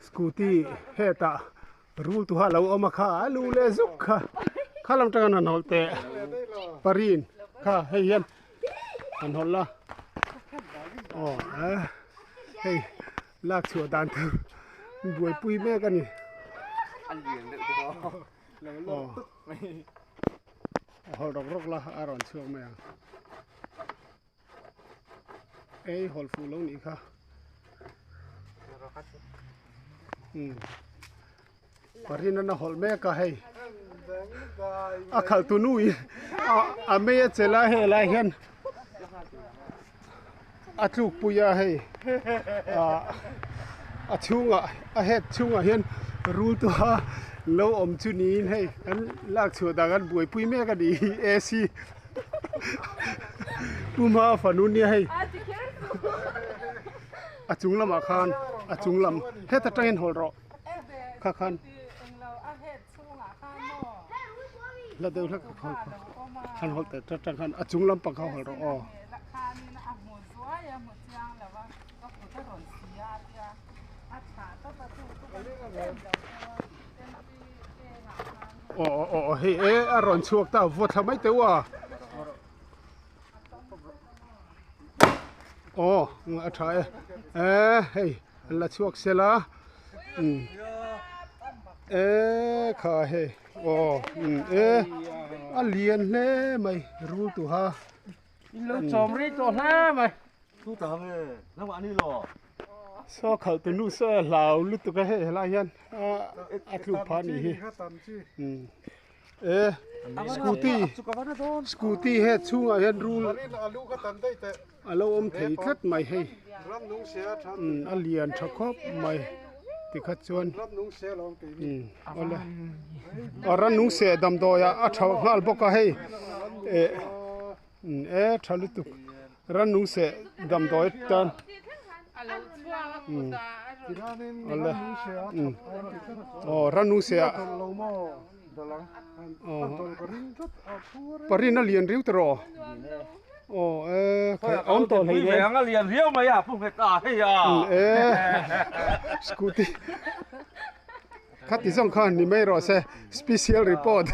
Scooty hetah rul tuha lo awm a kha a lu leh zuk kha kha lam tanga han hawlh teh parin kha hei hian han hawlh la aw a hei lak chhuah dan tur buaipui mek a ni aw a hawlh rawk rawk la a rawn chhuak mai ang. Ei hawl fuh lo nih kha umm parin an a hawlh mek a hei a khalh tu nu in a mei a chelh a hei lai hian a tluk pui a hei ah a chhungah a head chhungah hian rul te a lo awm chu niin hei an lak chhuah dan an buaipui mek a nih hi ac. Puma fanu nia hei a chung lamah khan a chung lam heta tangin hawl rawh kha khan la deuh hlek khan hawl teh tang khan a chung lampang kha hawl rawh aw. Aw aw aw hei e a rawn chhuak ta vaw thla mai teuh a aw a tha e e hei an la chhuak sel a umm e kha hei aw umm e a lian hle mai rul tuha in lo chawm rei tawh hle mai. Thu ta nge nangmah ni lo. Saw khalh tu nu saw hlau lutuk a hei helai hian a tluk phah a nih hi e scooty scooty he chhungah hian rul a lo awm thei tlat mai hei a lian tha khawp mai tikhat chuan awle a rannung seh damdawi ah a tha nghal bawk a hei eh e tha lutuk. Rannung seh damdawi tan awle aw rannung seh ah aw parin a lian riu tawh rawh aw e a awm tawh hlei nen a lian riau mai a pu nghet a hei a e scooty khati zawng khan ni mai rawh se special report.